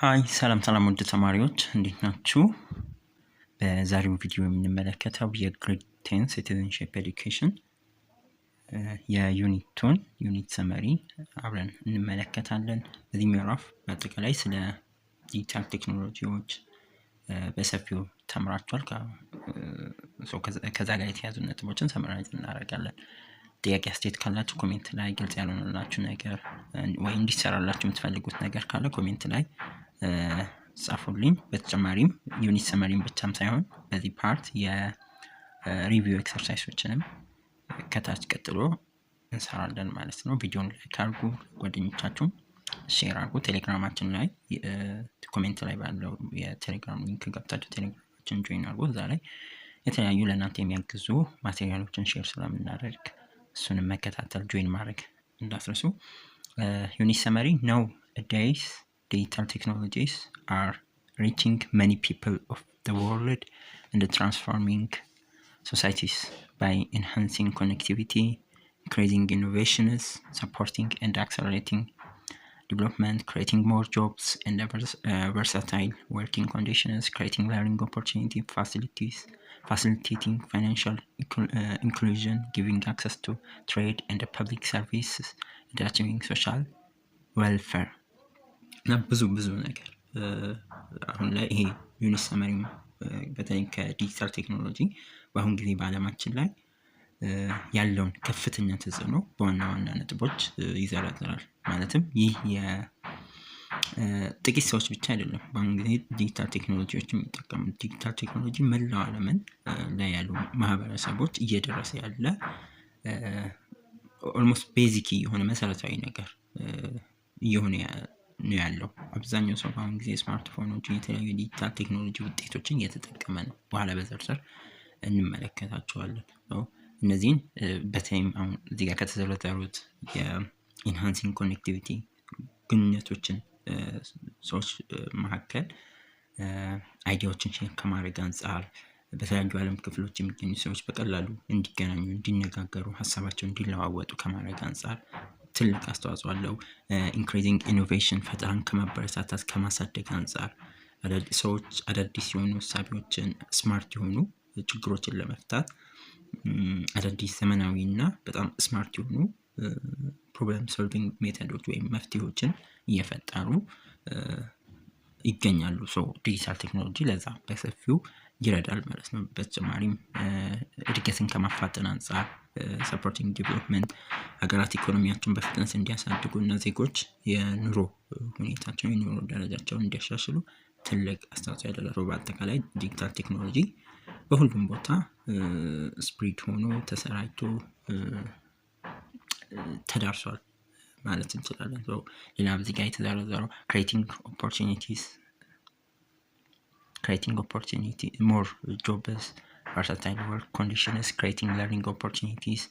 Hi፣ ሰላም ሰላም ውድ ተማሪዎች፣ እንዴት ናችሁ? በዛሬው ቪዲዮ የምንመለከተው የ grade 10 citizenship education የ unit 2ን unit summary አብረን እንመለከታለን። በዚህ ምዕራፍ በአጠቃላይ ስለ ዲጂታል ቴክኖሎጂዎች በሰፊው ተምራችኋል። ከዛ ጋር የተያዙ ነጥቦችን summarize እናደርጋለን። ጥያቄ አስተያየት ካላችሁ comment ላይ፣ ግልጽ ያልሆነላችሁ ነገር ወይ እንዲሰራላችሁ የምትፈልጉት ነገር ካለ comment ላይ ጻፉልኝ። በተጨማሪም unit summary ን ብቻም ሳይሆን በዚህ part የ review exercise ኦችንም ከታች ቀጥሎ እንሰራለን ማለት ነው። ቪዲዮን like አድርጉ፣ ጓደኞቻችሁም share አድርጉ። ቴሌግራማችን ላይ comment ላይ ባለው የቴሌግራም link ገብታችሁ ቴሌግራማችን join አድርጉ። እዛ ላይ የተለያዩ ለእናንተ የሚያግዙ material ኦችን share ስለምናደርግ እሱንም መከታተል፣ join ማድረግ እንዳትረሱ። Unit summary: nowadays, digital technologies are reaching many people of the world and transforming societies by enhancing connectivity, increasing innovations, supporting and accelerating development, creating more jobs and versatile working conditions, creating learning opportunity facilities, facilitating financial inclusion, giving access to trade and public services, and achieving social welfare. እና ብዙ ብዙ ነገር አሁን ላይ ይሄ unit summary በተለይ ከዲጂታል ቴክኖሎጂ በአሁን ጊዜ በአለማችን ላይ ያለውን ከፍተኛ ተጽዕኖ በዋና ዋና ነጥቦች ይዘረዝራል። ማለትም ይህ የጥቂት ሰዎች ብቻ አይደለም። በአሁን ጊዜ ዲጂታል ቴክኖሎጂዎች የሚጠቀሙ፣ ዲጂታል ቴክኖሎጂ መላው ዓለምን ላይ ያሉ ማህበረሰቦች እየደረሰ ያለ almost basic የሆነ መሰረታዊ ነገር እየሆነ ነው ያለው። አብዛኛው ሰው በአሁን ጊዜ ስማርትፎኖችን፣ የተለያዩ የዲጂታል ቴክኖሎጂ ውጤቶችን እየተጠቀመ ነው። በኋላ በዝርዝር እንመለከታቸዋለን። እነዚህን በተለይም አሁን እዚህ ጋር ከተዘረዘሩት የ enhancing connectivity፣ ግንኙነቶችን ሰዎች መካከል idea ዎችን share ከማድረግ አንፃር፣ በተለያዩ አለም ክፍሎች የሚገኙ ሰዎች በቀላሉ እንዲገናኙ፣ እንዲነጋገሩ፣ ሀሳባቸውን እንዲለዋወጡ ከማድረግ አንፃር ትልቅ አስተዋጽኦ አለው። Increasing innovation፣ ፈጠራን ከማበረታታት፣ ከማሳደግ አንፃር ሰዎች አዳዲስ የሆኑ እሳቤዎችን፣ smart የሆኑ ችግሮችን ለመፍታት አዳዲስ ዘመናዊ እና በጣም smart የሆኑ problem solving method ኦች ወይም መፍትሄዎችን እየፈጠሩ ይገኛሉ። So ዲጂታል ቴክኖሎጂ ለዛ በሰፊው ይረዳል ማለት ነው። በተጨማሪም እድገትን ከማፋጠን አንፃር supporting development፣ ሀገራት ኢኮኖሚያቸውን በፍጥነት እንዲያሳድጉ እና ዜጎች የኑሮ ሁኔታቸውን፣ የኑሮ ደረጃቸውን እንዲያሻሽሉ ትልቅ አስተዋጽኦ ያደርጋል። በአጠቃላይ ዲጂታል ቴክኖሎጂ በሁሉም ቦታ spread ሆኖ ተሰራጭቶ ተዳርሷል ማለት እንችላለን። ሌላ እዚህ ጋር የተዘረዘረው creating opportunity, more jobs, versatile work conditions, creating learning opportunities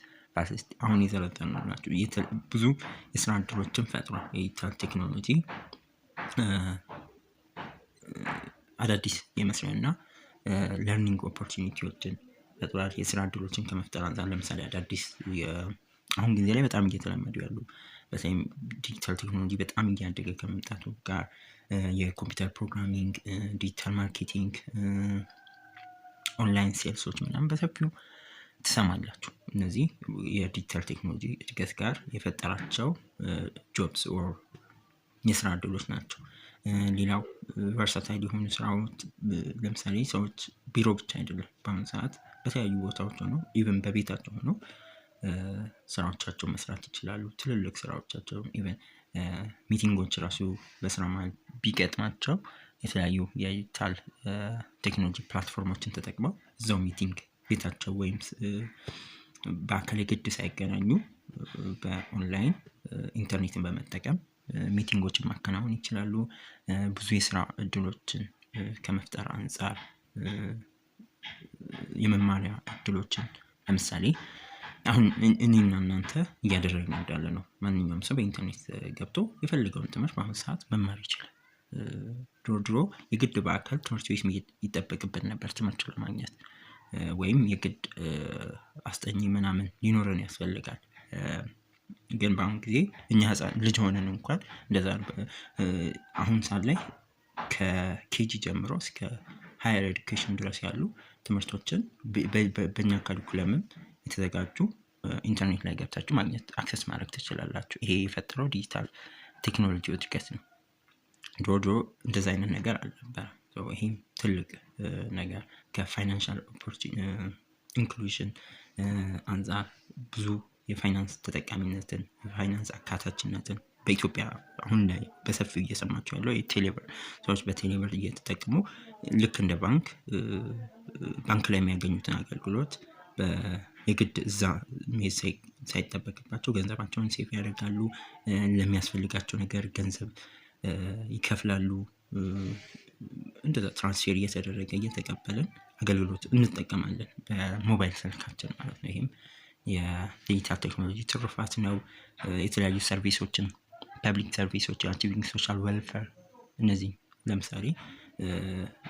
አሁን የዘረዘርነው ናቸው። ብዙ የስራ እድሎችን ፈጥሯል። የዲጂታል ቴክኖሎጂ አዳዲስ የመስሪያ እና learning opportunity ዎችን ፈጥሯል። የስራ እድሎችን ከመፍጠር አንፃር ለምሳሌ አዳዲስ አሁን ጊዜ ላይ በጣም እየተለመዱ ያሉ፣ በተለይም ዲጂታል ቴክኖሎጂ በጣም እያደገ ከመምጣቱ ጋር የ computer programming፣ digital marketing፣ online sales ኦች ምናምን በሰፊው ትሰማላችሁ። እነዚህ የዲጂታል ቴክኖሎጂ እድገት ጋር የፈጠራቸው jobs or የስራ እድሎች ናቸው። ሌላው versatile የሆኑ ስራዎች፣ ለምሳሌ ሰዎች ቢሮ ብቻ አይደለም፣ በአሁኑ ሰዓት በተለያዩ ቦታዎች ሆነው፣ even በቤታቸው ሆነው ስራዎቻቸውን መስራት ይችላሉ። ትልልቅ ስራዎቻቸውን፣ even meeting ኦች ራሱ በስራ መሃል ቢገጥማቸው የተለያዩ የዲጂታል ቴክኖሎጂ platform ኦችን ተጠቅመው እዛው meeting ቤታቸው ወይም በአካል የግድ ሳይገናኙ በኦንላይን ኢንተርኔትን በመጠቀም meeting ኦችን ማከናወን ይችላሉ። ብዙ የስራ እድሎችን ከመፍጠር አንፃር፣ የመማሪያ እድሎችን፣ ለምሳሌ አሁን እኔና እናንተ እያደረግን እንዳለ ነው። ማንኛውም ሰው በኢንተርኔት ገብቶ የፈለገውን ትምህርት በአሁን ሰዓት መማር ይችላል። ድሮ ድሮ የግድ በአካል ትምህርት ቤት መሄድ ይጠበቅብን ነበር ትምህርት ለማግኘት፣ ወይም የግድ አስጠኚ ምናምን ሊኖረን ያስፈልጋል። ግን በአሁን ጊዜ እኛ ህፃን ልጅ ሆነን እንኳን እንደዛ አሁን ሰዓት ላይ ከ KG ጀምሮ እስከ higher education ድረስ ያሉ ትምህርቶችን በእኛ curriculum ም የተዘጋጁ ኢንተርኔት ላይ ገብታችሁ ማግኘት፣ access ማድረግ ትችላላችሁ። ይሄ የፈጠረው ዲጂታል ቴክኖሎጂ እድገት ነው። ድሮ ድሮ እንደዛ አይነት ነገር አልነበረም። ይሄም ትልቅ ነገር ከ financial inclusion አንፃር ብዙ የፋይናንስ ተጠቃሚነትን፣ የፋይናንስ አካታችነትን በኢትዮጵያ አሁን ላይ በሰፊው እየሰማችሁ ያለው የቴሌብር፣ ሰዎች በቴሌብር እየተጠቀሙ ልክ እንደ ባንክ፣ ባንክ ላይ የሚያገኙትን አገልግሎት የግድ እዛ መሄድ ሳይጠበቅባቸው ገንዘባቸውን save ያደርጋሉ። ለሚያስፈልጋቸው ነገር ገንዘብ ይከፍላሉ። እንደዛ transfer እየተደረገ እየተቀበልን አገልግሎት እንጠቀማለን በሞባይል ስልካችን ማለት ነው። ይሄም የዲጂታል ቴክኖሎጂ ትሩፋት ነው። የተለያዩ service ኦችን፣ public service ኦች፣ achieving social welfare፣ እነዚህ ለምሳሌ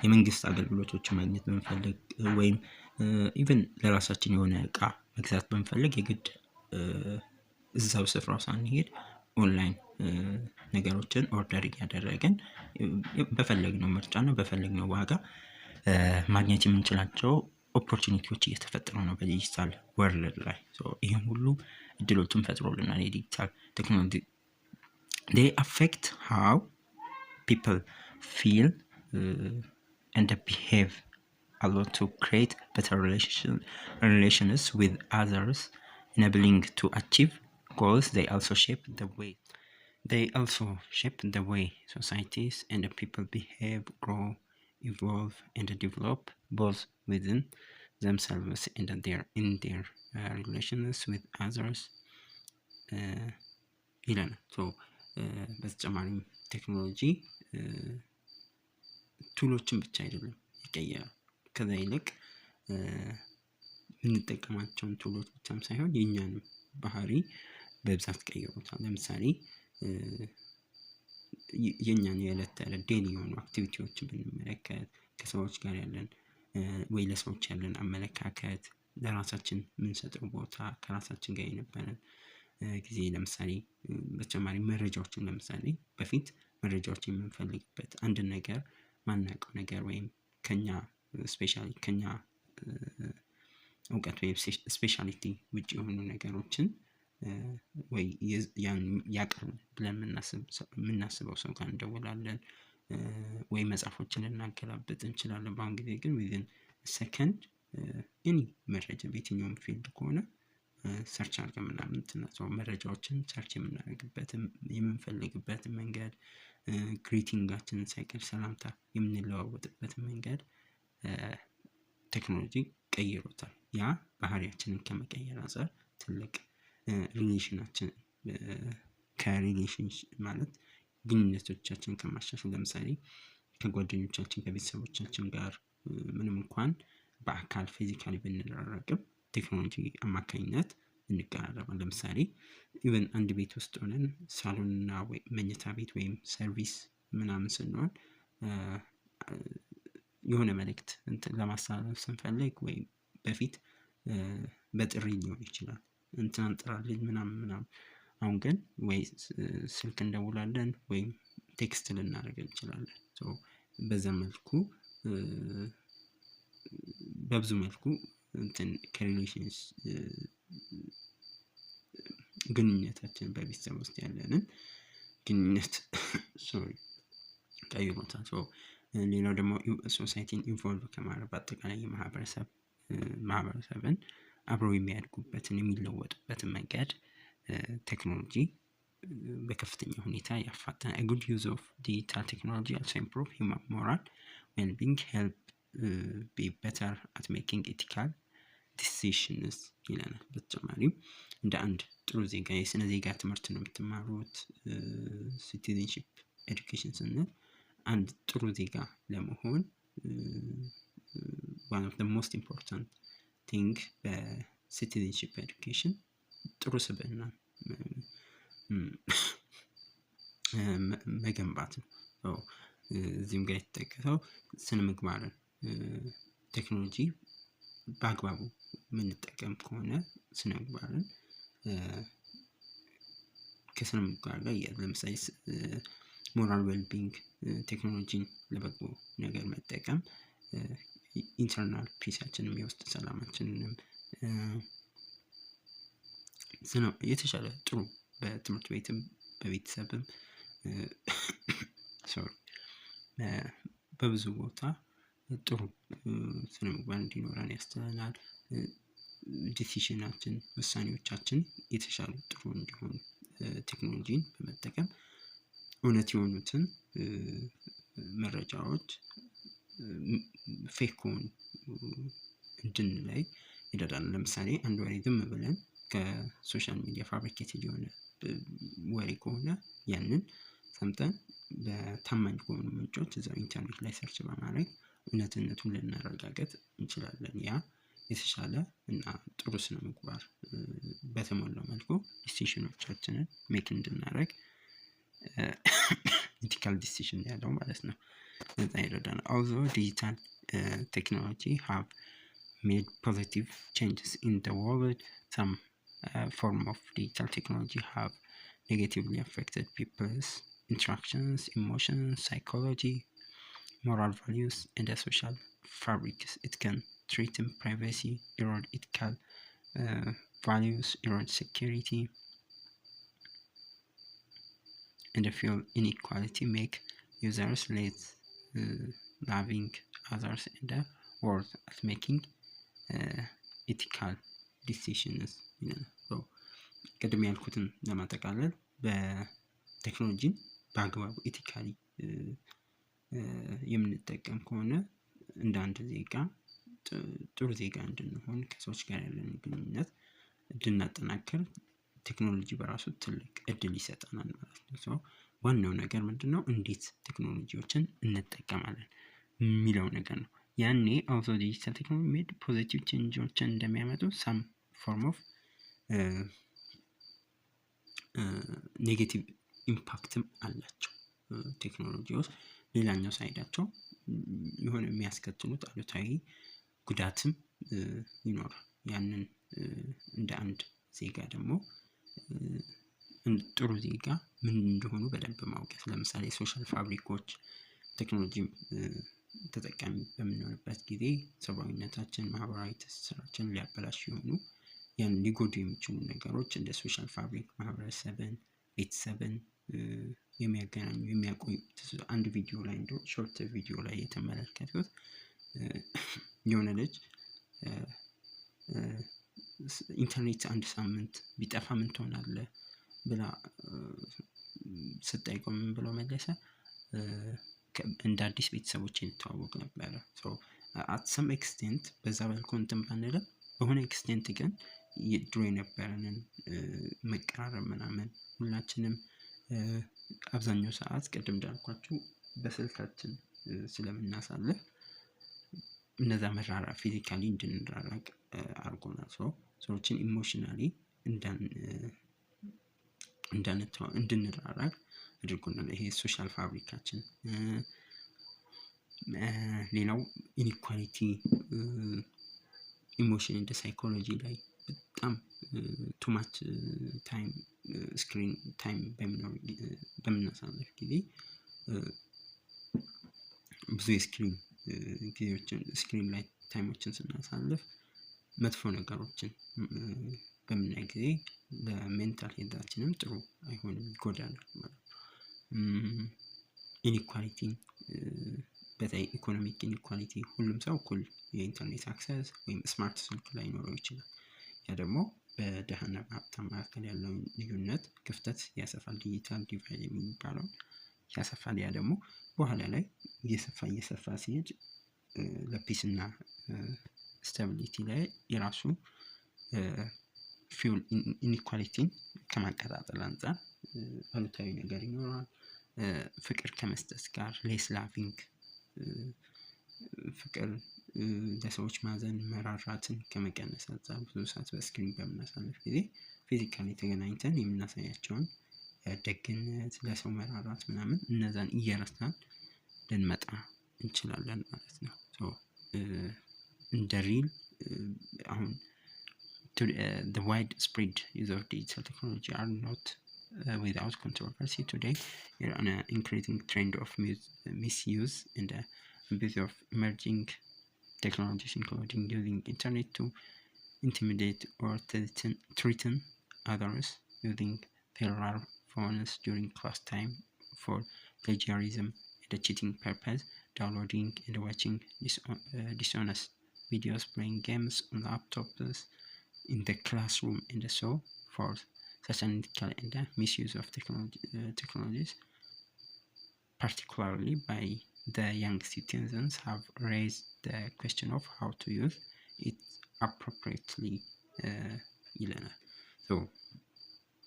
የመንግስት አገልግሎቶችን ማግኘት ብንፈልግ ወይም even ለራሳችን የሆነ እቃ መግዛት ብንፈልግ የግድ እዛው ስፍራው ሳንሄድ ኦንላይን ነገሮችን order እያደረግን በፈለግነው ምርጫ እና በፈለግነው ዋጋ ማግኘት የምንችላቸው opportunity ዎች እየተፈጠሩ ነው በ digital world ላይ። ይህም ሁሉ እድሎችን ፈጥሮልናል የዲጂታል ቴክኖሎጂ። They affect how people feel and behave a lot to create better relations with others, enabling to achieve goals. They also shape the way societies and the people behave, grow, evolve, and develop both within themselves and in their relations with others ይለናል። በተጨማሪም ቴክኖሎጂ tool ኦችን ብቻ አይደለም የቀየረው፣ ከዛ ይልቅ የምንጠቀማቸውን tool ኦች ብቻም ሳይሆን የእኛንም ባህሪ በብዛት ቀይሮታል። ለምሳሌ የእኛን የእለት ተእለት daily የሆኑ activity ዎችን ብንመለከት፣ ከሰዎች ጋር ያለን ወይ ለሰዎች ያለን አመለካከት፣ ለራሳችን የምንሰጠው ቦታ፣ ከራሳችን ጋር የነበረን ጊዜ፣ ለምሳሌ በተጨማሪ መረጃዎችን፣ ለምሳሌ በፊት መረጃዎችን የምንፈልግበት አንድን ነገር ማናውቀው ነገር ወይም ከኛ specially ከኛ እውቀት ወይም speciality ውጪ የሆኑ ነገሮችን ወይ ያን ያውቃል ብለን የምናስበው ሰው ጋር እንደውላለን ወይ መጽሐፎችን ልናገላብጥ እንችላለን። በአሁን ጊዜ ግን within second any መረጃ በየትኛውም field ከሆነ search አድርገን ምናምን መረጃዎችን search የምናደርግበትም የምንፈልግበትን መንገድ፣ greeting ኣችንን ሳይቀር ሰላምታ የምንለዋወጥበትን መንገድ ቴክኖሎጂ ቀይሮታል። ያ ባህሪያችንን ከመቀየር አንፃር ትልቅ relation ኣችን ከ relation ማለት ግንኙነቶቻችን ከማሻሻል፣ ለምሳሌ ከጓደኞቻችን፣ ከቤተሰቦቻችን ጋር ምንም እንኳን በአካል physically ብንራራቅም ቴክኖሎጂ አማካኝነት እንቀራረባለን። ለምሳሌ even አንድ ቤት ውስጥ ሆነን ሳሎን እና ወይ መኝታ ቤት ወይም service ምናምን ስንሆን የሆነ መልእክት እንትን ለማስተላለፍ ስንፈልግ ወይም በፊት በጥሪ ሊሆን ይችላል፣ እንትናን ጥራልኝ ምናምን ምናምን፣ አሁን ግን ወይ ስልክ እንደውላለን ወይም text ልናደርግ እንችላለን። So በዛ መልኩ በብዙ መልኩ እንትን ከ relations ግንኙነታችን በቤተሰብ ውስጥ ያለንን ግንኙነት sorry ቀይሮታል። So ሌላው ደግሞ society ን evolve ከማድረግ፣ በአጠቃላይ የማህበረሰብ ማህበረሰብን አብረው የሚያድጉበትን የሚለወጡበትን መንገድ ቴክኖሎጂ በከፍተኛ ሁኔታ ያፋጠነ። Good use of digital technology also improve human moral well-being, help be better at making ethical decisions ይለናል። በተጨማሪም እንደ አንድ ጥሩ ዜጋ፣ የስነ ዜጋ ትምህርት ነው የምትማሩት፣ citizenship education ስንል አንድ ጥሩ ዜጋ ለመሆን one of the most important thing በ citizenship education ጥሩ ስብዕና መገንባት ነው። እዚህም ጋር የተጠቀሰው ስነ ምግባርን ቴክኖሎጂ በአግባቡ የምንጠቀም ከሆነ ስነ ምግባርን ከስነ ምግባር ጋር ለምሳሌ Moral well-being፣ ቴክኖሎጂን ለበጎ ነገር መጠቀም internal peace ኣችንም የውስጥ ሰላማችንንም የተሻለ ጥሩ በትምህርት ቤትም በቤተሰብም፣ sorry፣ በብዙ ቦታ ጥሩ ስነምግባር እንዲኖረን ያስችለናል። Decision ኣችን፣ ውሳኔዎቻችን የተሻሉ ጥሩ እንዲሆኑ ቴክኖሎጂን በመጠቀም እውነት የሆኑትን መረጃዎች fake ከሆኑ እንድንለይ ይረዳናል። ለምሳሌ አንድ ወሬ ዝም ብለን ከ social media fabricated የሆነ ወሬ ከሆነ ያንን ሰምተን በታማኝ ከሆኑ ምንጮች እዛው ኢንተርኔት ላይ search በማድረግ እውነትነቱን ልናረጋግጥ እንችላለን። ያ የተሻለ እና ጥሩ ስነምግባር በተሞላው መልኩ decision ኦቻችንን make እንድናደርግ፣ ethical decision ያለው ማለት ነው። ለዛ ይረዳናል። Although digital technology have made positive changes in the world, some form of digital technology have negatively affected people's interactions, emotions, psychology, moral values, and the social fabrics. It can threaten privacy, erode ethical values, erode security, and fuel inequality, make users less loving others and worse at making ethical decisions ይለናል። ቅድም ያልኩትን ለማጠቃለል በቴክኖሎጂን በአግባቡ ethically የምንጠቀም ከሆነ እንደ አንድ ዜጋ ጥሩ ዜጋ እንድንሆን፣ ከሰዎች ጋር ያለን ግንኙነት እንድናጠናክር ቴክኖሎጂ በራሱ ትልቅ እድል ይሰጠናል ማለት ነው። So ዋናው ነገር ምንድነው? እንዴት ቴክኖሎጂዎችን እንጠቀማለን የሚለው ነገር ነው። ያኔ although digital technology made positive change ኦችን እንደሚያመጡ some form of negative impact ም አላቸው። ቴክኖሎጂዎች ሌላኛው side ኣቸው የሆነ የሚያስከትሉት አሉታዊ ጉዳትም ይኖራል። ያንን እንደ አንድ ዜጋ ደግሞ ጥሩ ዜጋ ምን እንደሆኑ በደንብ ማወቅ፣ ለምሳሌ social fabric ኦች ቴክኖሎጂ ተጠቃሚ በምንሆንበት ጊዜ ሰብአዊነታችን፣ ማህበራዊ ትስስራችንን ሊያበላሹ የሆኑ ያን ሊጎዱ የሚችሉ ነገሮች እንደ social fabric ማህበረሰብን፣ ቤተሰብን የሚያገናኙ የሚያቆዩ፣ አንድ ቪዲዮ ላይ እንደው short ቪዲዮ ላይ የተመለከትኩት የሆነ ልጅ ኢንተርኔት አንድ ሳምንት ቢጠፋ ምን ትሆናለህ ብላ ስትጠይቀው ምን ብሎ መለሰ? እንደ አዲስ ቤተሰቦቼን እተዋወቅ ነበረ። At some extent በዛ መልኩ እንትን ባንልም በሆነ extent ግን ድሮ የነበረንን መቀራረብ ምናምን፣ ሁላችንም አብዛኛው ሰዓት ቅድም እንዳልኳችሁ በስልካችን ስለምናሳልፍ እነዛ መራራቅ physically እንድንራራቅ አድርጎናል። So ሰዎችን emotionally እንድንራራቅ አድርጎናል። ይሄ social fabric ኣችን፣ ሌላው inequality፣ emotion እንደ psychology ላይ በጣም too much time screen time በምናሳልፍ ጊዜ፣ ብዙ የ screen ጊዜዎችን screen ላይ time ኦችን ስናሳልፍ፣ መጥፎ ነገሮችን በምናይ ጊዜ ለ mental health ኣችንም ጥሩ አይሆንም፣ ይጎዳናል ማለት ነው። Inequality ን፣ በተለይ economic inequality፣ ሁሉም ሰው እኩል የኢንተርኔት access ወይም smart ስልክ ላይኖረው ይችላል። ያ ደግሞ በደሃና በሀብታም መካከል ያለውን ልዩነት ክፍተት ያሰፋል፣ digital divide የሚባለውን ያሰፋል። ያ ደግሞ በኋላ ላይ እየሰፋ እየሰፋ ሲሄድ ለ peace እና stability ላይ የራሱ fuel inequality ን ከማቀጣጠል አንፃር አሉታዊ ነገር ይኖረዋል። ፍቅር ከመስጠት ጋር less loving፣ ፍቅር ለሰዎች ማዘን መራራትን ከመቀነስ አንፃር ብዙ ሰዓት በ screen በምናሳልፍ ጊዜ physically ተገናኝተን የምናሳያቸውን ደግነት፣ ለሰው መራራት ምናምን እነዛን እየረሳን ልንመጣ እንችላለን ማለት ነው። So እንደ real አሁን the widespread use of digital technology are not without controversy today. An increasing trend of misuse and the abuse of emerging technologies, including using internet to intimidate or threaten others, using cellular phones during class time for plagiarism and cheating purpose, downloading and watching dishonest videos, playing games on laptops in the classroom, and so forth. Such unethical and misuse of technologies, particularly by the young citizens, have raised the question of how to use it appropriately ይለናል።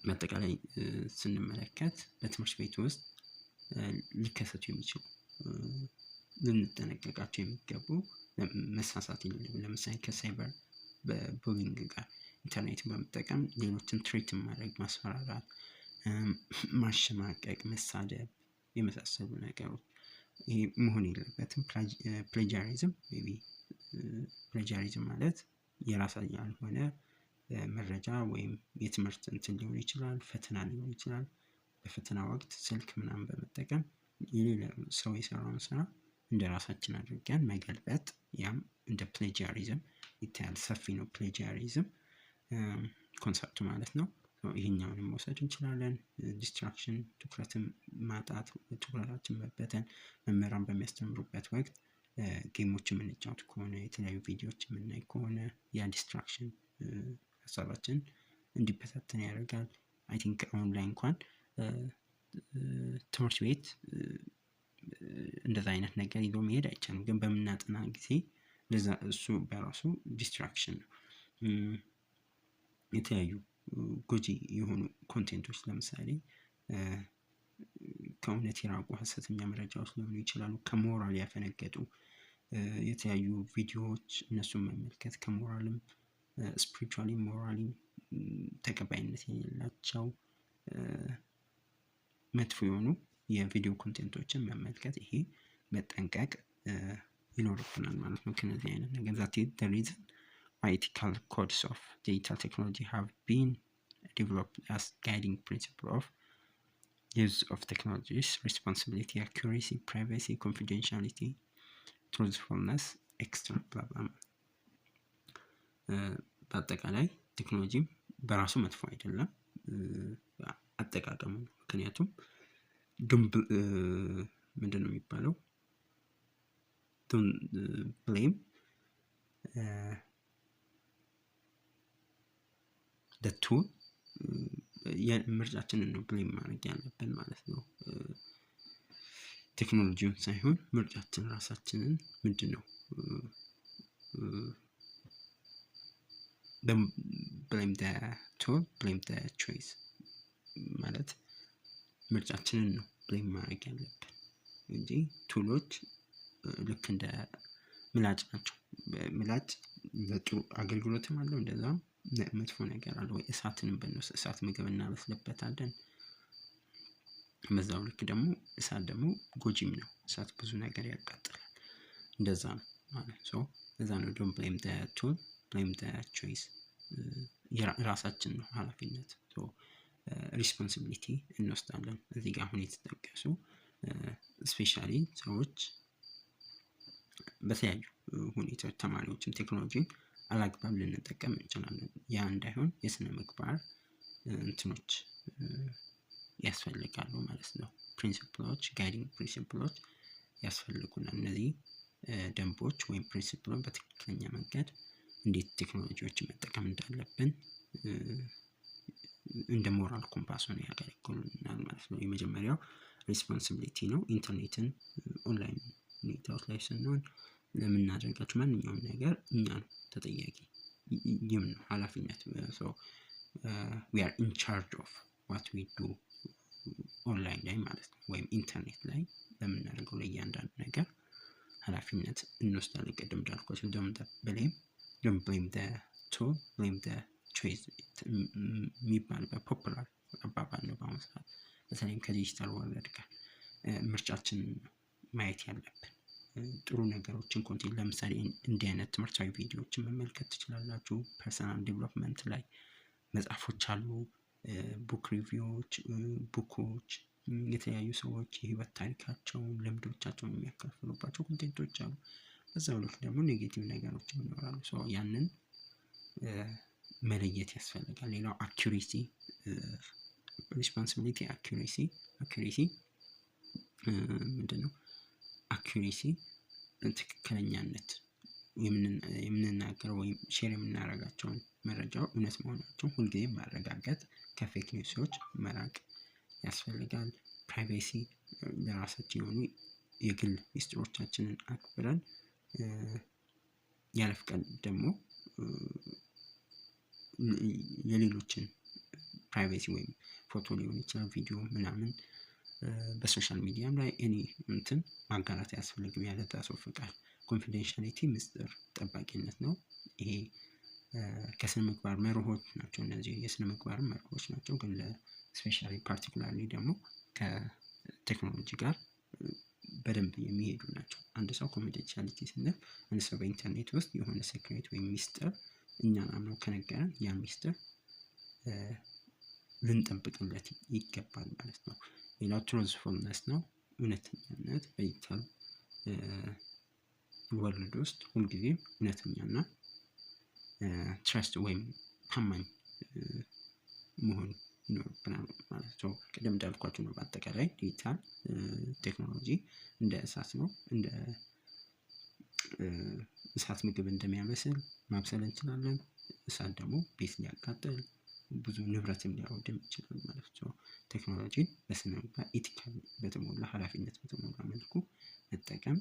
በአጠቃላይ ስንመለከት በትምህርት ቤት ውስጥ ሊከሰቱ የሚችሉ ልንጠነቀቃቸው የሚገቡ መሳሳት የሌለብን፣ ለምሳሌ ከ cyber bullying ጋር ኢንተርኔትን በመጠቀም ሌሎችን threat ማድረግ፣ ማስፈራራት፣ ማሸማቀቅ፣ መሳደብ የመሳሰሉ ነገሮች ይሄ መሆን የለበትም። Plagiarism maybe plagiarism ማለት የራስ ያልሆነ መረጃ ወይም የትምህርት እንትን ሊሆን ይችላል፣ ፈተና ሊሆን ይችላል። በፈተና ወቅት ስልክ ምናምን በመጠቀም የሌላ ሰው የሰራውን ስራ እንደ ራሳችን አድርገን መገልበጥ፣ ያም እንደ plagiarism ይታያል። ሰፊ ነው plagiarism concept ኡ ማለት ነው። ይሄኛውንም መውሰድ እንችላለን። Distraction ትኩረትን ማጣት፣ ትኩረታችን መበተን፣ መምህራን በሚያስተምሩበት ወቅት game ኦች የምንጫወት ከሆነ፣ የተለያዩ ቪዲዮዎች የምናይ ከሆነ ያ distraction ሀሳባችን እንዲበታተን ያደርጋል። I think አሁን ላይ እንኳን ትምህርት ቤት እንደዛ አይነት ነገር ይዞ መሄድ አይቻልም። ግን በምናጠና ጊዜ እንደዛ እሱ በራሱ distraction ነው። የተለያዩ ጎጂ የሆኑ content ኦች፣ ለምሳሌ ከእውነት የራቁ ሀሰተኛ መረጃዎች ሊሆኑ ይችላሉ። ከሞራል ያፈነገጡ የተለያዩ ቪዲዮዎች እነሱን መመልከት፣ ከሞራልም spiritually morally ም ተቀባይነት የሌላቸው መጥፎ የሆኑ የቪዲዮ content ኦችን መመልከት፣ ይሄ መጠንቀቅ ይኖርብናል ማለት ነው። ከነዚህ አይነት ነገር that is the reason why ethical codes of digital technology have been developed as guiding principle of use of technologies: responsibility, accuracy, privacy, confidentiality, truthfulness, extra blah blah። በአጠቃላይ ቴክኖሎጂም በራሱ መጥፎ አይደለም፣ አጠቃቀሙ ነው። ምክንያቱም ግንብ ምንድን ነው የሚባለው? Blame the tool፣ ምርጫችንን ነው blame ማድረግ ያለብን ማለት ነው። ቴክኖሎጂውን ሳይሆን ምርጫችን ራሳችንን ምንድን ነው blame the tool, blame the choice ማለት ምርጫችንን ነው blame ማድረግ ያለብን እንጂ tool ኦች ልክ እንደ ምላጭ ናቸው። ምላጭ ለጥሩ አገልግሎትም አለው፣ እንደዛም መጥፎ ነገር አለው። ወይ እሳትንም ብንወስድ እሳት ምግብ እናበስልበታለን። በዛው ልክ ደግሞ እሳት ደግሞ ጎጂም ነው። እሳት ብዙ ነገር ያቃጥላል። እንደዛ ነው ማለት so ለዛ ነው don't blame the tool, blame the choice። ራሳችን ነው ኃላፊነት responsibility እንወስዳለን። እዚህ ጋር አሁን የተጠቀሱ especially ሰዎች በተለያዩ ሁኔታዎች ተማሪዎችም ቴክኖሎጂን አላግባብ ልንጠቀም እንችላለን። ያ እንዳይሆን የስነ ምግባር እንትኖች ያስፈልጋሉ ማለት ነው። Principle ኦች፣ guiding principle ኦች ያስፈልጉናል። እነዚህ ደንቦች ወይም principle ኦች በትክክለኛ መንገድ እንዴት ቴክኖሎጂዎችን መጠቀም እንዳለብን እንደ moral compass ሆነው ያገለግሉናል ማለት ነው። የመጀመሪያው responsibility ነው። ኢንተርኔትን ኦንላይን ሁኔታዎች ላይ ስንሆን ለምናደርጋቸው ማንኛውም ነገር እኛ ነው ተጠያቂ፣ ይህም ነው ኃላፊነት። We are in charge of what we do online ላይ ማለት ነው። ወይም ኢንተርኔት ላይ ለምናደርገው ለእያንዳንዱ ነገር ኃላፊነት እንወስዳለን። ቅድም እንዳልኳቸው don't blame the tool, blame the choice የሚባልበት popular አባባል ነው። በአሁኑ ሰዓት በተለይም ከ digital world ጋር ምርጫችንን ማየት ያለብን ጥሩ ነገሮችን content፣ ለምሳሌ እንዲህ አይነት ትምህርታዊ ቪዲዮዎችን መመልከት ትችላላችሁ። Personal development ላይ መጽሐፎች አሉ። Book review ዎች፣ book ኦች፣ የተለያዩ ሰዎች የህይወት ታሪካቸውን፣ ልምዶቻቸውን የሚያካፍሉባቸው content ኦች አሉ። በዛው ልክ ደግሞ negative ነገሮችም ይኖራሉ። So ያንን መለየት ያስፈልጋል። ሌላው accuracy፣ responsibility፣ accuracy ምንድነው? Accuracy ትክክለኛነት፣ የምንናገረው ወይም share የምናደርጋቸውን መረጃው እውነት መሆናቸውን ሁልጊዜም ማረጋገጥ፣ ከ fake news ኦች መራቅ ያስፈልጋል። Privacy፣ ለራሳችን የሆኑ የግል ሚስጥሮቻችንን አክብረን ያለ ፍቃድ ደግሞ የሌሎችን privacy ወይም ፎቶ ሊሆን ይችላል፣ ቪዲዮ ምናምን በ social media ም ላይ any እንትን ማጋራት አያስፈልግም ያለዛ ሰው ፍቃድ። Confidentiality ምስጢር ጠባቂነት ነው። ይሄ ከስነ ምግባር መርሆች ናቸው። እነዚህ የስነ ምግባር መርሆች ናቸው። ግን ለ specially particularly ደግሞ ከቴክኖሎጂ ጋር በደንብ የሚሄዱ ናቸው። አንድ ሰው confidentiality ስንል አንድ ሰው በኢንተርኔት ውስጥ የሆነ secret ወይም ሚስጥር እኛን አምኖ ከነገረን ያ ሚስጥር ልንጠብቅለት ይገባል ማለት ነው። ሌላው truthfulness ነው። እውነተኛነት፣ በ digital world ውስጥ ሁልጊዜም እውነተኛና trust ወይም ታማኝ መሆን ይኖርብናል ማለት ነው። ቅድም እንዳልኳችሁ ነው። በአጠቃላይ ዲጂታል ቴክኖሎጂ እንደ እሳት ነው። እንደ እሳት ምግብ እንደሚያበስል ማብሰል እንችላለን። እሳት ደግሞ ቤት ሊያቃጥል፣ ብዙ ንብረትም ሊያወድም ይችላል ማለት ነው። ቴክኖሎጂን በስነ ምግባር፣ ethical በተሞላ፣ ሀላፊነት በተሞላ መልኩ መጠቀም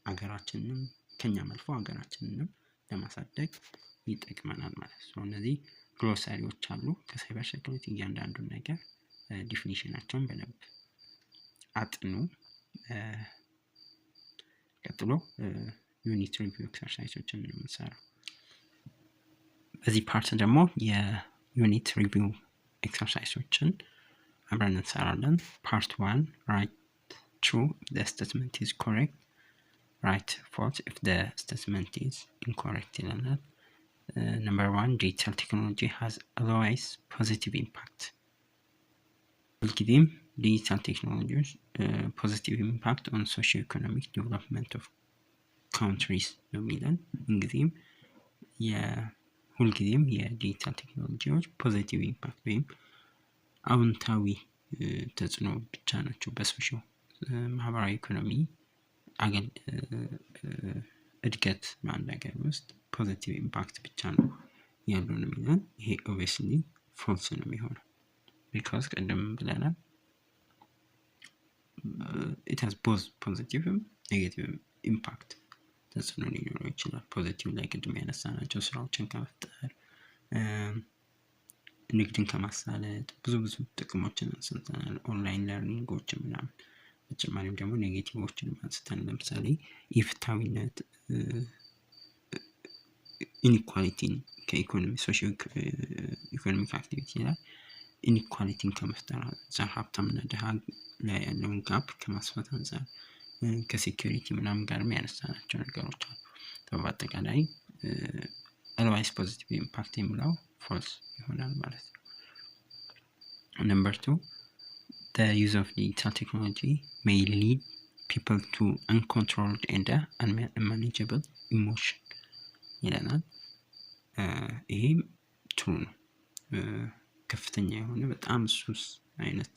ሀገራችንንም ከኛም አልፎ ሀገራችንንም ለማሳደግ ይጠቅመናል ማለት ነው። እነዚህ glossary ዎች አሉ ከ cyber security። እያንዳንዱን ነገር definition ኣቸውን በደንብ አጥኑ። ቀጥሎ unit review exercise ኦችን ነው የምንሰራው። በዚህ part ደግሞ የ unit review exercise ኦችን አብረን እንሰራለን። Part one፣ write true the statement is correct፣ write false if the statement is incorrect ይለናል። Number one፣ digital technology has always positive impact። ሁልጊዜም ዲጂታል ቴክኖሎጂዎች positive impact on socio economic development of countries ነው የሚለን። እንጊዜም ሁልጊዜም የዲጂታል ቴክኖሎጂዎች positive impact ወይም አዎንታዊ ተጽዕኖ ብቻ ናቸው በ socio ማህበራዊ ኢኮኖሚ እድገት በአንድ ሀገር ውስጥ positive impact ብቻ ነው ያለው ነው የሚለን። ይሄ obviously false ነው የሚሆነው because ቅድም ብለናል it has both positive ም negative impact ተጽዕኖ ሊኖረው ይችላል። Positive ላይ ቅድም ያነሳናቸው ስራዎችን ከመፍጠር፣ ንግድን ከማሳለጥ ብዙ ብዙ ጥቅሞችን አንስተናል። Online learning ኦችን ምናምን። በተጨማሪም ደግሞ negative ኦችንም አንስተን ለምሳሌ ኢፍትሐዊነት፣ inequality ን ከኢኮኖሚ socio economic activity ላይ inequality ን ከመፍጠር አንፃር፣ ሀብታምና ድሃ ላይ ያለውን gap ከማስፋት አንፃር፣ ከ security ምናምን ጋርም ያነሳናቸው ነገሮች አሉ። በአጠቃላይ always positive impact የሚለው false ይሆናል ማለት ነው። Number two፣ the use of digital technology may lead people to uncontrolled and unmanageable emotion ይለናል። ይሄም true ነው። ከፍተኛ የሆነ በጣም ሱስ አይነት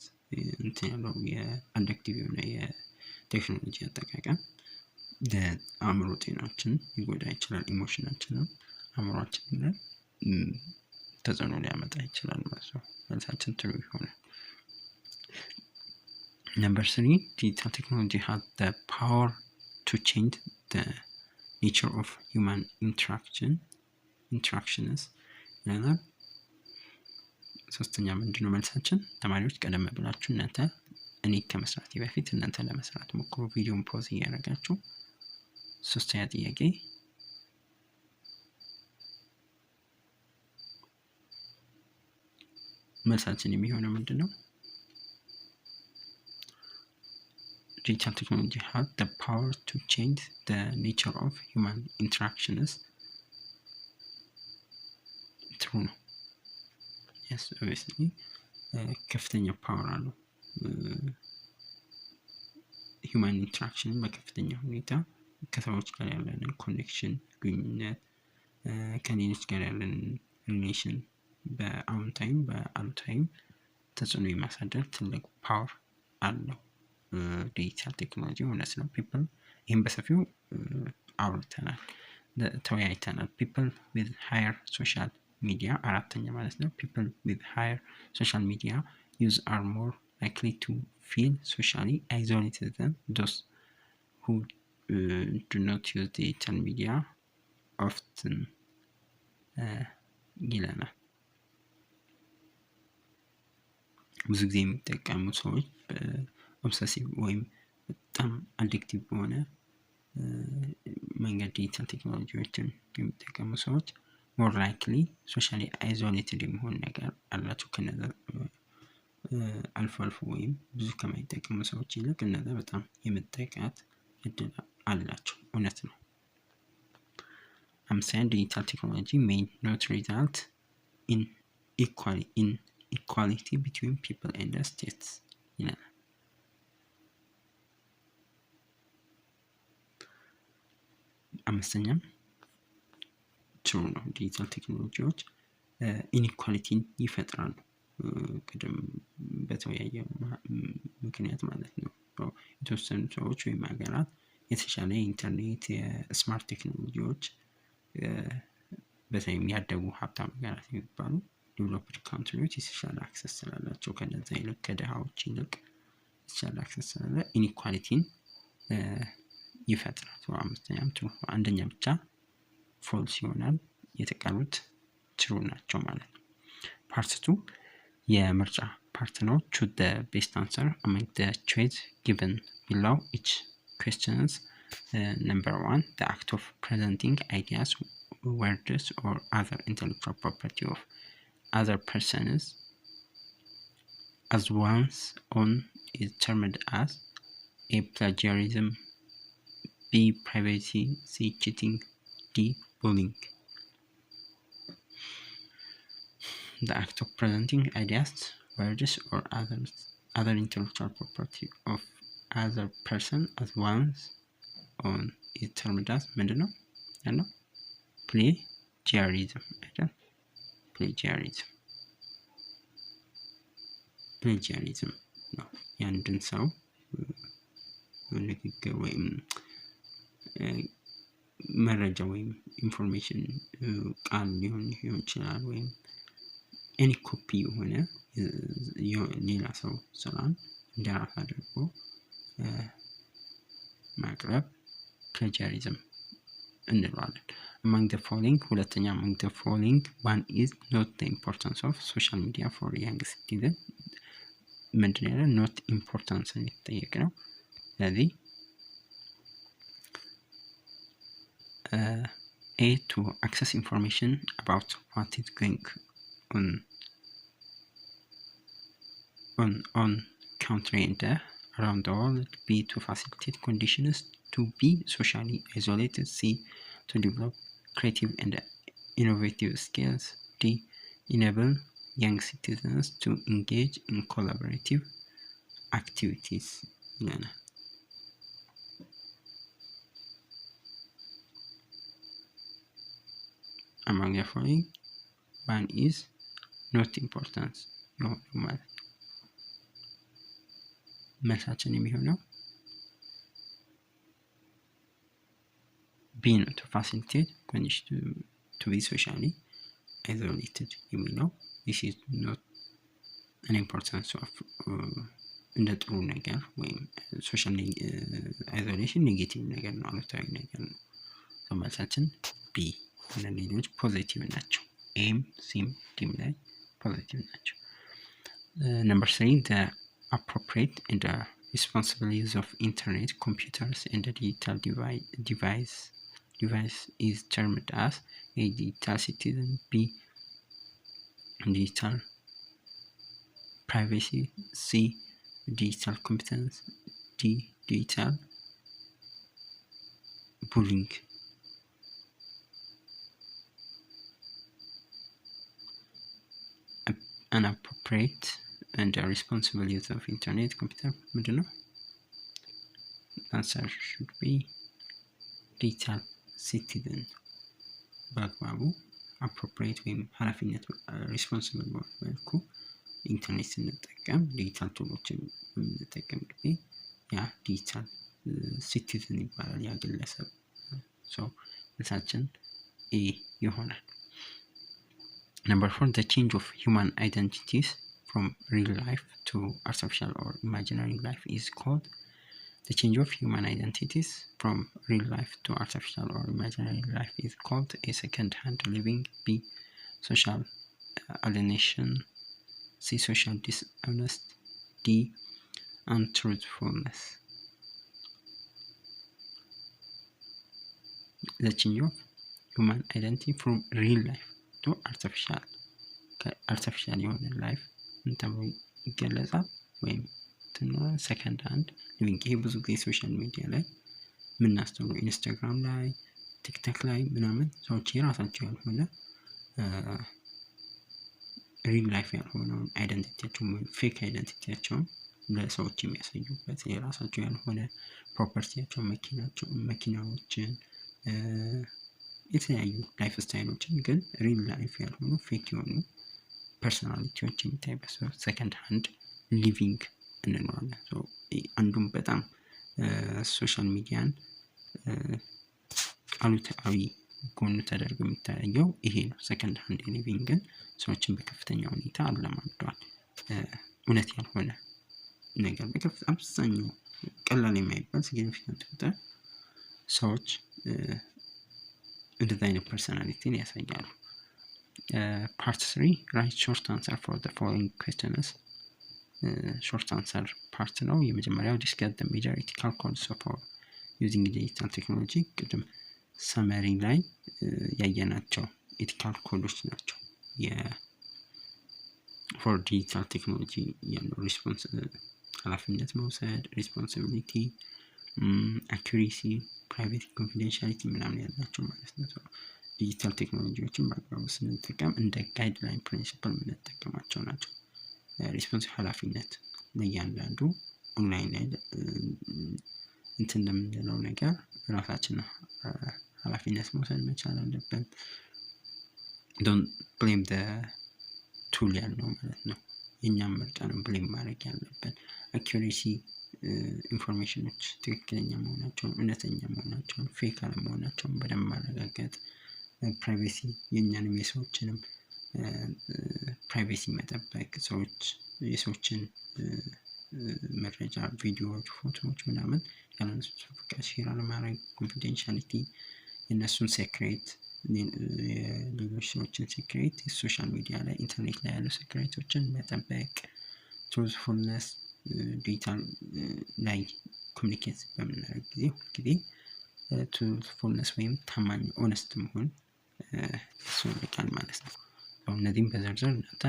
እንትን ያለው የ addictive የሆነ የቴክኖሎጂ አጠቃቀም ለአእምሮ ጤናችን ሊጎዳ ይችላል። Emotion ኣችንም አእምሮአችን ላይ ተጽዕኖ ሊያመጣ ይችላል ማለት ነው። መልሳችን true ይሆናል። Number three፣ digital technology has the power to change the nature of human interactions ይለናል። ሶስተኛ ምንድነው መልሳችን? ተማሪዎች ቀደም ብላችሁ እናንተ እኔ ከመስራቴ በፊት እናንተ ለመስራት ሞክሩ። ቪዲዮን pause እያደረጋችሁ። ሶስተኛ ጥያቄ መልሳችን የሚሆነው ምንድን ነው? Digital technology has the power to change the nature of human interactions true ነው። Yes, obviously ከፍተኛ power አለው። Human interaction ን በከፍተኛ ሁኔታ ከሰዎች ጋር ያለንን connection፣ ግንኙነት፣ ከሌሎች ጋር ያለንን relation በአዎንታዊም በአሉታዊም ተጽዕኖ የማሳደር ትልቅ power አለው ዲጂታል ቴክኖሎጂ። እውነት ነው። People፣ ይህም በሰፊው አውርተናል፣ ተወያይተናል። People with higher social media፣ አራተኛ ማለት ነው። People with higher social media use are more likely to feel socially isolated than those who do not use digital media often ይለናል። ብዙ ጊዜ የሚጠቀሙ ሰዎች obsessive ወይም በጣም addictive በሆነ መንገድ ዲጂታል ቴክኖሎጂዎችን የሚጠቀሙ ሰዎች more likely socially isolated የመሆን ነገር አላቸው። ከነዛ አልፎ አልፎ ወይም ብዙ ከማይጠቀሙ ሰዎች ይልቅ እነዛ በጣም የመጠቃት እድል አላቸው። እውነት ነው። አምስተኛ፣ digital technology may not result in equality between people and states ይለናል። አምስተኛም true ነው። ዲጂታል ቴክኖሎጂዎች inequality ን ይፈጥራሉ። ቅድም በተወያየ ምክንያት ማለት ነው። የተወሰኑ ሰዎች ወይም ሀገራት የተሻለ የኢንተርኔት፣ የ smart ቴክኖሎጂዎች፣ በተለይም ያደጉ ሀብታም ሀገራት የሚባሉ developed country ዎች የተሻለ access ስላላቸው ከነዛ ይልቅ፣ ከድሃዎች ይልቅ የተሻለ access ስላለ inequality ን ይፈጥራል። አምስተኛም true፣ አንደኛ ብቻ false ይሆናል። የተቀሩት true ናቸው ማለት ነው። Part two የምርጫ part ነው። Choose the best answer among the choice given below each questions. Number one, the act of presenting ideas, words or other intellectual property of other persons as one's own is termed as: A. Plagiarism, B. Privacy, C. Cheating, D. Bullying. The act of presenting ideas, words or other intellectual property of other person as one's own is termed as ምንድን ነው ያለው? Plagiarism አይደል? Plagiarism፣ plagiarism ነው። የአንድን ሰው ንግግር ወይም መረጃ ወይም information፣ ቃል ሊሆን ይችላል ወይም any copy የሆነ ሌላ ሰው ስራን እንደራስ አድርጎ ማቅረብ plagiarism እንለዋለን። Among the following፣ ሁለተኛ፣ among the following one is not the importance of social media for young citizen። ምንድን ያለ not importance የተጠየቅ ነው። ስለዚህ A, to access information about what is going on country and around the world. B. To facilitate conditions to be socially isolated. C. To develop creative and innovative skills. D. Enable young citizens to engage in collaborative activities ይለናል። Among the following one is not importance የሆነው ማለት ነው። መልሳችን የሚሆነው B ነው። To facilitate condition to be socially isolated የሚለው this is not an importance of እንደ ጥሩ ነገር ወይም social isolation negative ነገር ነው፣ አሉታዊ ነገር ነው። መልሳችን B እና ሌሎች positive ናቸው። A ም C ም D ም ላይ positive ናቸው። Number three, the appropriate and the responsible use of internet, computers and the digital device is termed as: A. Digital citizen, B. Digital privacy, C. Digital competence, D. Digital bullying. An appropriate and responsible use of internet, computer ምንድን ነው? Answer should be digital citizen። በአግባቡ appropriate ወይም ኃላፊነት responsible በሆነ መልኩ ኢንተርኔት ስንጠቀም፣ digital tool ኦችን በምንጠቀም ጊዜ ያ digital citizen ይባላል ያ ግለሰብ። So መልሳችን A ይሆናል። Number four, the change of human identities from real life to artificial or imaginary life is called. The change of human identities from real life to artificial or imaginary life is called: A, second-hand living, B, social alienation, C, social dishonesty, D, untruthfulness. The change of human identity from real life to artificial የሆነ life ምን ተብሎ ይገለጻል? ወይም second hand living። ይሄ ብዙ ጊዜ social media ላይ የምናስተውለው ኢንስታግራም ላይ፣ ቲክቶክ ላይ ምናምን ሰዎች የራሳቸው ያልሆነ፣ real life ያልሆነውን identity ያቸውን ወይም fake identity ያቸውን ለሰዎች የሚያሳዩበት፣ የራሳቸው ያልሆነ property ያቸው፣ መኪናቸው፣ መኪናዎችን፣ የተለያዩ lifestyle ኦችን ግን real life ያልሆኑ fake የሆኑ personality ዎች የሚታይበት second hand living እንለዋለን። አንዱም በጣም social media ን አሉታዊ ጎኑ ተደርጎ የሚታየው ይሄ ነው። Second hand living ን ሰዎችን በከፍተኛ ሁኔታ አለማምደዋል። እውነት ያልሆነ ነገር በከፍ አብዛኛው ቀላል የማይባል significant ቁጥር ሰዎች እንደዚህ አይነት personality ን ያሳያሉ። Part three, write short answer for the following questions። Short answer part ነው። የመጀመሪያው discuss the major ethical codes for using digital technology። ቅድም summary ላይ ያየናቸው ethical code ኦች ናቸው። የ for digital technology ያለው response ኃላፊነት መውሰድ፣ responsibility፣ accuracy፣ privacy፣ confidentiality ምናምን ያላቸው ማለት ነው። ዲጂታል ቴክኖሎጂዎችን በአግባቡ ስንጠቀም እንደ guideline principle የምንጠቀማቸው ናቸው። Response ኃላፊነት ለእያንዳንዱ ኦንላይን ላይ እንትን ለምንለው ነገር ራሳችን ኃላፊነት መውሰድ መቻል አለብን። Don't blame the tool ያልነው ማለት ነው። የእኛም ምርጫ ነው blame ማድረግ ያለብን። Accuracy፣ information ኖች ትክክለኛ መሆናቸውን፣ እውነተኛ መሆናቸውን፣ fake አለመሆናቸውን በደንብ ማረጋገጥ፣ privacy የእኛንም የሰዎችንም privacy መጠበቅ፣ ሰዎች የሰዎችን መረጃ፣ ቪዲዮዎች፣ ፎቶዎች ምናምን ያለእነሱ ፍቃድ share አለማድረግ፣ confidentiality የእነሱን secret፣ የሌሎች ሰዎችን secret፣ የ social media ላይ፣ ኢንተርኔት ላይ ያሉ secret ኦችን መጠበቅ፣ truthfulness፣ digital ላይ communicate በምናደርግ ጊዜ ሁልጊዜ truthfulness ወይም ታማኝ honest መሆን ያስፈልጋል ማለት ነው። እነዚህም በዝርዝር እናንተ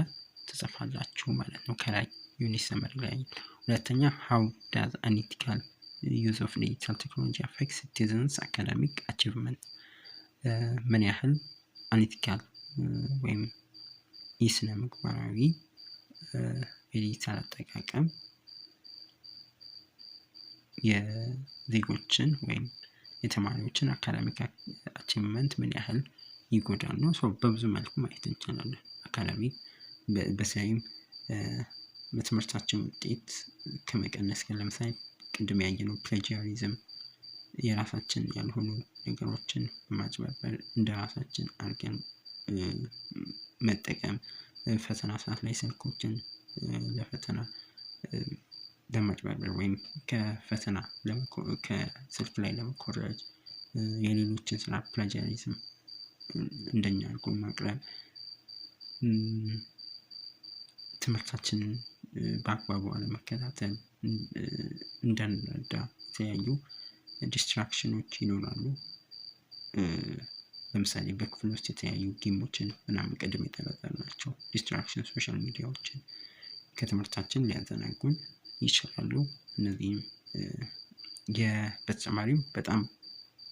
ትጽፋላችሁ ማለት ነው። ከላይ unit summary ላይ። ሁለተኛ፣ how does unethical use of digital technology affect citizens' academic achievement? ምን ያህል unethical ወይም ኢስነ ምግባራዊ የዲጂታል አጠቃቀም የዜጎችን ወይም የተማሪዎችን academic achievement ምን ያህል ይጎዳል ነው። በብዙ መልኩ ማየት እንችላለን። Academic በተለይም በትምህርታችን ውጤት ከመቀነስ ጋር፣ ለምሳሌ ቅድም ያየነው plagiarism፣ የራሳችን ያልሆኑ ነገሮችን በማጭበርበር እንደራሳችን አድርገን መጠቀም፣ ፈተና ሰዓት ላይ ስልኮችን ለፈተና ለማጭበርበር ወይም ከፈተና ከስልክ ላይ ለመኮረጅ፣ የሌሎችን ስራ plagiarism እንደኛ አድርጎ ማቅረብ፣ ትምህርታችንን በአግባቡ አለመከታተል፣ እንዳንረዳ የተለያዩ distraction ኖች ይኖራሉ። ለምሳሌ በክፍል ውስጥ የተለያዩ game ኦችን ምናምን፣ ቅድም የጠረጠርናቸው distraction social media ዎችን ከትምህርታችን ሊያዘናጉን ይችላሉ። እነዚህም በተጨማሪም በጣም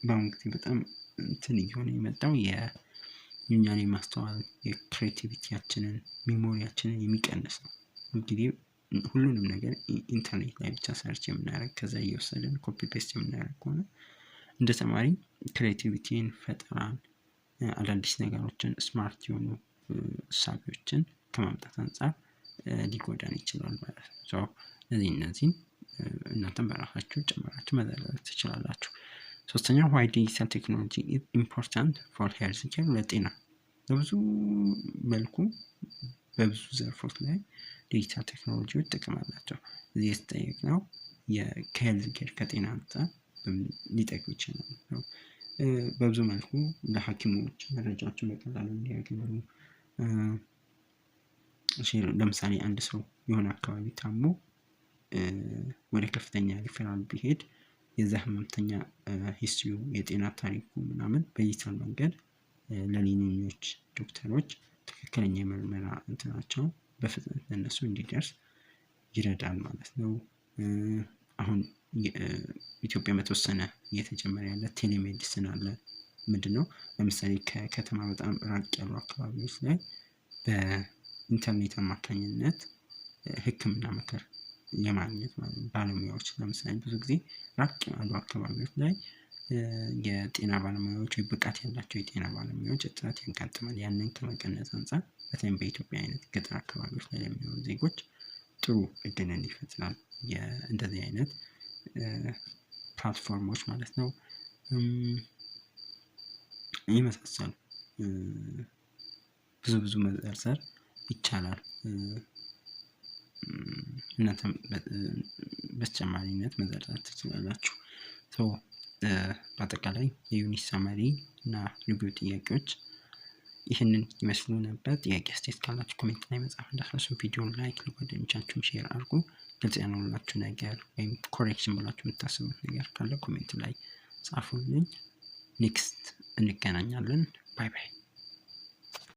በአሁን ጊዜ በጣም እንትን እየሆነ የመጣው የ የእኛን የማስተዋል የ creativity ያችንን memory ያችንን የሚቀንስ ነው። እንግዲህ ሁሉንም ነገር ኢንተርኔት ላይ ብቻ search የምናደርግ፣ ከዛ እየወሰድን copy paste የምናደርግ ከሆነ እንደ ተማሪ creativity ን፣ ፈጠራን፣ አዳዲስ ነገሮችን፣ smart የሆኑ እሳቤዎችን ከማምጣት አንፃር ሊጎዳን ይችላል ማለት ነው። እነዚህን እናንተም በራሳችሁ ጨምራችሁ መዘርዘር ትችላላችሁ። ሶስተኛው፣ why digital technology important for health care? ለጤና በብዙ መልኩ በብዙ ዘርፎች ላይ ዲጂታል ቴክኖሎጂዎች ጥቅም አላቸው። እዚህ የተጠየቅነው ከ health care፣ ከጤና አንፃር ሊጠቅም ይችላል ነው። በብዙ መልኩ ለሐኪሞች መረጃዎችን በቀላሉ እንዲያገኙ፣ ለምሳሌ አንድ ሰው የሆነ አካባቢ ታሞ ወደ ከፍተኛ ሪፈራል ቢሄድ የዛ ህመምተኛ history ው፣ የጤና ታሪኩ ምናምን በዲጂታል መንገድ ለሌሎች ዶክተሮች ትክክለኛ የምርመራ እንትናቸው በፍጥነት ለእነሱ እንዲደርስ ይረዳል ማለት ነው። አሁን ኢትዮጵያ በተወሰነ እየተጀመረ ያለ telemedicine አለ። ምንድነው? ለምሳሌ ከከተማ በጣም ራቅ ያሉ አካባቢዎች ላይ በኢንተርኔት አማካኝነት ህክምና ምክር የማግኘት ማለት ነው። ባለሙያዎች ለምሳሌ ብዙ ጊዜ ራቅ ያሉ አካባቢዎች ላይ የጤና ባለሙያዎች ወይ ብቃት ያላቸው የጤና ባለሙያዎች እጥረት ያጋጥማል። ያንን ከመቀነስ አንፃር በተለይም በኢትዮጵያ አይነት ገጠር አካባቢዎች ላይ ለሚኖሩ ዜጎች ጥሩ እድልን ይፈጥራል። እንደዚህ አይነት platform ኦች ማለት ነው። የመሳሰሉ ብዙ ብዙ መዘርዘር ይቻላል። እናንተም በተጨማሪነት መዘርዘር ትችላላችሁ። So በአጠቃላይ የ unit summary እና review ጥያቄዎች ይህንን ይመስሉ ነበር። ጥያቄ አስተያየት ካላችሁ comment ላይ መጻፍ እንዳትረሱ። ቪዲዮን like፣ ለጓደኞቻችሁም share አድርጉ። ግልጽ ያልሆነላችሁ ነገር ወይም correction ብላችሁ የምታስቡት ነገር ካለ comment ላይ ጻፉልኝ። Next እንገናኛለን። Bye bye።